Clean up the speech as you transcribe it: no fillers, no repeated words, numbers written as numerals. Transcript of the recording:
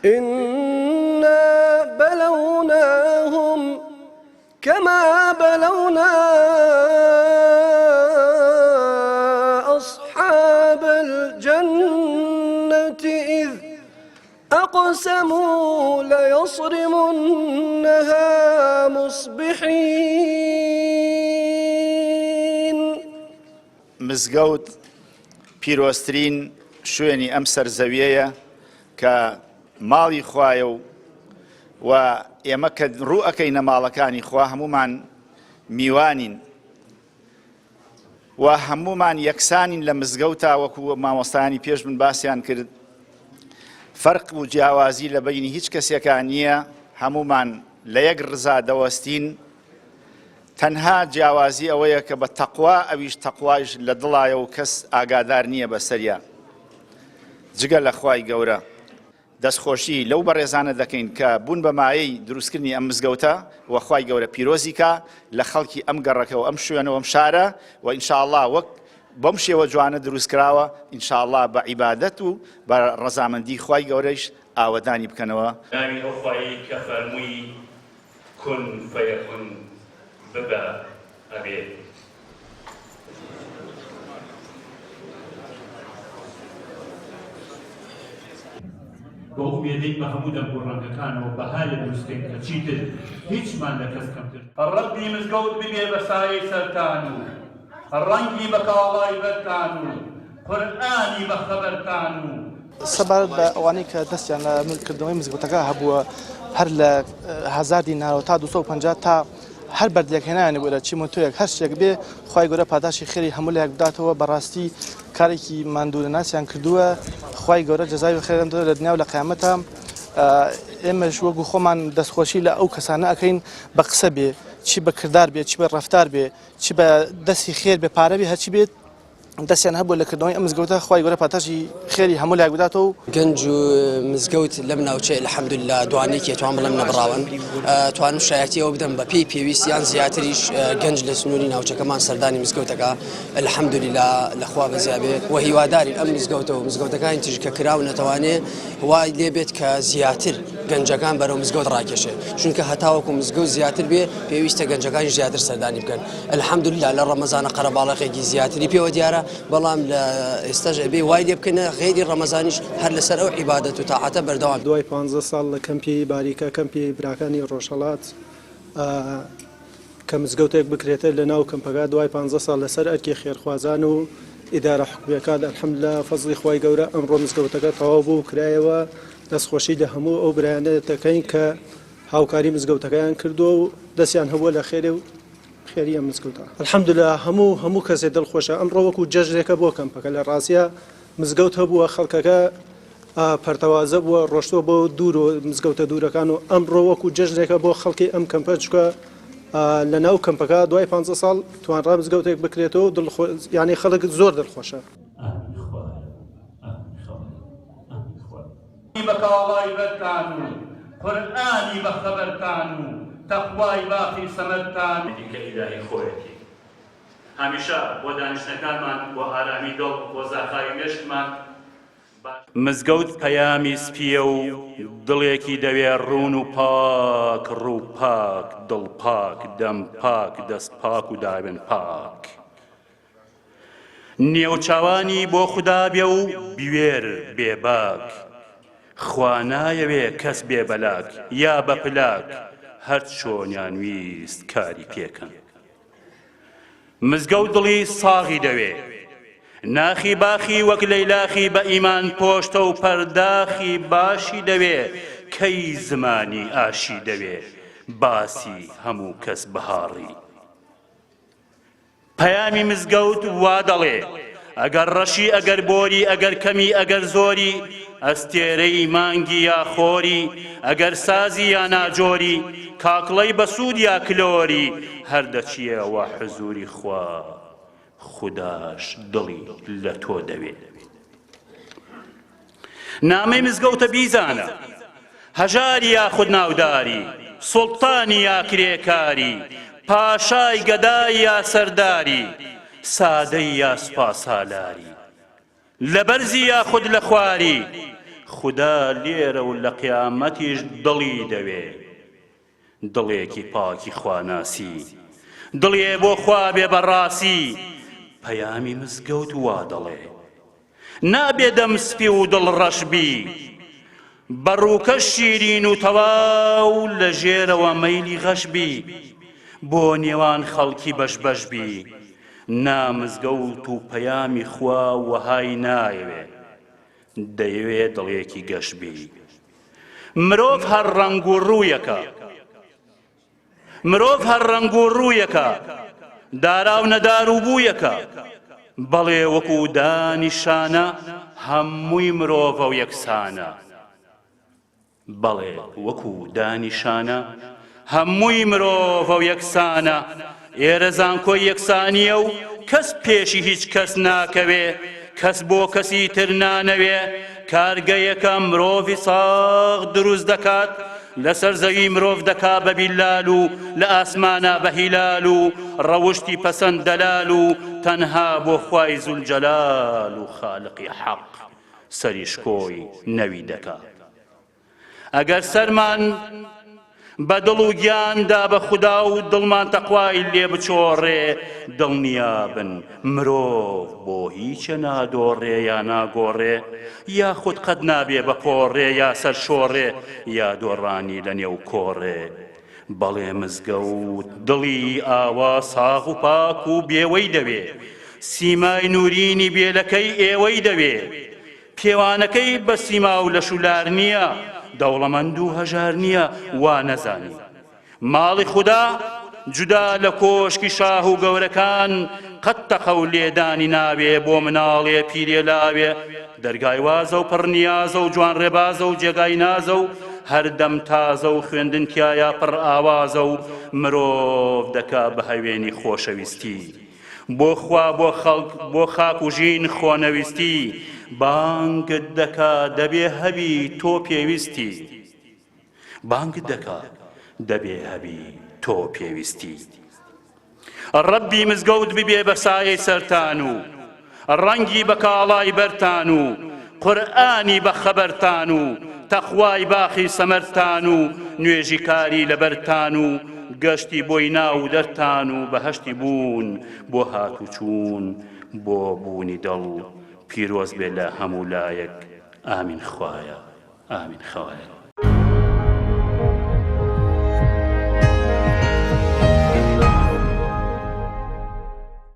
إنا بلوناهم كما بلونا أصحاب الجنة إذ أقسموا ليصرمنها مصبحين. مزگەوت پیرۆزترین شوێنی ئەم سەر زەویەیە کە ماڵی خوایە و و ئێمە کە ڕوو ئەکەینە ماڵەکانی خوا هەموومان میوانین و هەموومان یەکسانین لە مزگەوتا وەکو مامۆستایانی پێش من باسیان کرد فەرق و جیاوازی لە بینی هیچ کەسێکا نییە هەموومان لە یەک ڕزا دەوەستین تەنها جیاوازی ئەوەیە کە بە تەقوا ئەویش تەقوایش لە دڵایە و کەس ئاگادار نییە بەسەریا جگە لە خوای گەورە. دەستخۆشی لەو بەڕێزانە دەکەین کە بوون بە مایەی دروستکردنی ئەم مزگەوتە و خوای گەورە پیرۆزی کا لە خەڵکی ئەم گەڕەکە و ئەم شوێنە و ئەم شارە و ان شاء اللە وەک بەم شێوە جوانە دروست کراوە ان شاء اللە بە عیبادەت و بە ڕەزامەندی خوای گەورەیش ئاوەدانی بکەنەوە. ناوی ئەو خوایەی کە فەرمووی کن فیکون ببە ئەبێ. بەو ئومێدەی بە هەموو دەنگ و ڕەنگەکانەوە بەهارێ دروست کەین کە چیتر هیچمان لە کەس کەمتر. ڕەبی مزگەوت ببێ بە سایەی سەرتان و ڕەنگی بە کاڵای بەرتان و قورئانی بە خەبەرتان و. سەبارەت بە ئەوانەی کە دەستیان لە کردنەوەی مزگەوتەکە هەبووە هەر لە هەزار دینارەوە تا 250 تا هەر بەردێک هێنایانە بۆ ئێرە چیمەنتۆیەک هەر شتێک بێ خوای گەورە پاداشی خێری هەموو لایەک بداتەوە بەڕاستی کارێکی ماندوونەناسیان کردووە خوای گەورە جەزای خێران دەدات لە دنیا و لە قیامەتا ئێمەش وەکو خۆمان دەستخۆشی لە ئەو کەسانە ئەکەین بە قسە بێ چی بە کردار بێ چی بە ڕەفتار بێ چی بە دەستی خێر بێ پارە بێ هەرچی بێت دەستیان هەبووە لە کردنەوەی ئەم مزگەوتە خوای گەورە پاداشتی خێری هەموو لایەک بداتەوە. گەنج و مزگەوت لەم ناوچەیە الحمدللە دوانێکی توان بڵێم نەبڕاون توانم شایەتی ئەوە بدەم بە پێی پێویست یان زیاتریش گەنج لە سنووری ناوچەکەمان سەردانی مزگەوتەکە الحمدللە لەخوا بەزیابێ و هیوادارین ئەم مزگەوتە و مزگەوتەکانی تریش کە کراونەتەوانێ وای لێ بێت کە زیاتر گەنجەکان بەرەو مزگەوت ڕاکێشێ چونکە هەتاوەکو مزگەوت زیاتر بێ پێویستە گەنجەکانیش زیاتر سەردانی بکەن الحمدللە لە ڕەمەزانە قەرەباڵەخێکی زیاتری پێوە دیارە بەڵام لە ئێستاش ئەبێ وای لێ بکەین غەیری ڕەمەزانیش هەر لەسەر ئەو عیبادەت و تاعەتە بەردەوام. دوای پانزە ساڵ لە کەمپی باریکە، کەمپی براکانی ڕۆژهەڵات، کە مزگەوتێک بکرێتە لە ناو کەمپەکە دوای پانزە ساڵ لەسەر ئەرکی خێرخوازان و ئیدارە حکومیەکان الحمدللە فەزڵی خوای گەورە ئەمڕۆ مزگەوتەکە تەواو بوو و کرایەوە دەستخۆشی لە هەموو ئەو برایانە دەکەین کە هاوکاری مزگەوتەکەیان کردووە و دەستیان هەبووە لە خێرێ و خێری ئەم مزگەوتە الحمدللە هەموو هەموو کەسێ دڵخۆشە ئەمڕۆ وەکو جەژنێکە بۆ کەمپەکە لە ڕاستیا مزگەوت هەبووە خەڵکەکە پەرتەوازە بووە ڕۆشتووە بۆ دوور و مزگەوتە دوورەکان و ئەمڕۆ وەکو جەژنێکە بۆ خەڵکی ئەم کەمپە چکە لە ناو کەمپەکە دوای پ ساڵ توانرا مزگەوتێک بکرێتەوە دڵخۆ یعنی خەڵک زۆر دڵخۆشە. ئامین خوایە ئامین خوایە ئامین خوایە. بە کاڵای بەرتان و قورئانی بە خەبەرتان و تەقوای باقی سەمەرتان. دیکە ئیلاهی خۆیەتی هەمیشە بۆ دانیشتنەکانمان بۆ ئارامی دڵ بۆ زاخاوی مێشکمان باش. مزگەوت پەیامی سپییە و دڵێکی دەوێ ڕوون و پاک ڕوو پاک دڵ پاک دەم پاک دەست پاک و داوێن پاک نێوچاوانی بۆ خودا بێ و بوێر بێ باک خوا نایەوێ کەس بێ بەلاک یا بە پلاک هەر چۆنیان ویست کاری پێکەن. مزگەوت دڵی ساغی دەوێ ناخی باخی وەک لەیلاخی بە ئیمان پۆشتە و پەرداخی باشی دەوێ کەی زمانی ئاشی دەوێ باسی هەموو کەس بهاڕی پەیامی مزگەوت وا دەڵێ ئەگەر ڕەشی ئەگەر بۆری ئەگەر کەمی ئەگەر زۆری ئەستێرەی مانگی یا خۆری ئەگەر سازی یا ناجۆری کاکڵەی بەسوود یا کلۆری هەر دەچیەوە حزوری خوا خوداش دڵی لە تۆ دەوێ. نامەی مزگەوتە بیزانە هەژاری یاخود ناوداری سوڵتانی یا کرێکاری پاشای گەدای یا سەرداری سادەی یا سوپاسالاری لە بەرزی یاخود لە خواری. خودا لێرە و لە قیامەتیش دڵی دەوێ. دڵێکی پاکی خواناسی. دڵێ بۆ خوا بێ بە ڕاسی. پەیامی مزگەوت وا دەڵێ. نابێ دەم سپی و دڵ ڕەش بی. بە ڕووکەش شیرین و تەواو لە ژێرەوە مەیلی غەش بی. بۆ نێوان خەڵکی بەش بەش بی. نا مزگەوت و پەیامی خوا وەهای نایەوێ. دەیەوێ دڵێکی گەش بی. مرۆڤ هەر ڕەنگ و ڕوویەکە. مرۆڤ هەر ڕەنگ و ڕوویەکە. دارا و نەدار و بوویەکە. بەڵێ وەکو دانیشانە هەمووی مرۆڤە و یەکسانە. بەڵێ وەکو دانیشانە هەمووی مرۆڤە و یەکسانە ئێرە زانکۆی یەکسانیە و کەس پێشی هیچ کەس ناکەوێ کەس بۆ کەسی تر نانەوێ کارگەیەکە مرۆڤی ساغ دروست دەکات لەسەر زەوی مرۆڤ دەکا بە بیلال و لە ئاسمانە بە هیلال و ڕەوشتی پەسەند دەلال و تەنها بۆ خوای زولجەلال و خالقی حەق سەری شکۆی نەوی دەکا ئەگەر سەرمان بە دڵ و گیان دا بە خودا و دڵمان تەقوای لێ بچۆڕێ دڵنیابن مرۆڤ بۆ هیچە نادۆڕێ یا ناگۆڕێ یاخود قەت نابێ بە پۆڕێ یا سەرشۆڕێ یا دۆڕانی لە نێو کۆڕێ بەڵێ مزگەوت دڵی ئاوا ساغ و پاک و بێوەی دەوێ سیمای نورینی بێلەکەی ئێوەی دەوێ پێوانەکەی بە سیما و لەش و لار نییە دەوڵەمەند و هەژار نییە وا نەزانی ماڵی خودا جودا لە کۆشکی شاه و گەورەکان قەت تەقە و لێدانی ناوێ بۆ مناڵێ پیرێ لاوێ دەرگای وازە و پڕ نیازە و جوان ڕێبازە و جێگای نازە و هەردەم تازە و خوێندن تیایا پڕ ئاوازە و مرۆڤ دەکا بە هەوێنی خۆشەویستی بۆ خوا بۆ خەڵک بۆ خاک و ژین خۆنەویستی بانگت دەکا دەبێ هەبی تۆ پێویستی بانگت دەکا دەبێ هەبی تۆ پێویستی ڕەبی مزگەوت ببێ بە سایەی سەرتان و ڕەنگی بە کاڵای بەرتان و قورئانی بە خەبەرتان و تەقوای باخی سەمەرتان و نوێژی کاری لەبەرتان و گەشتی بۆی ناو دەرتان و بەهەشتی بوون بۆ هاتوچوون بۆ بوونی دڵ پیرۆز بێ لە هەموو لایەک ئامین خوایە ئامین خوایە.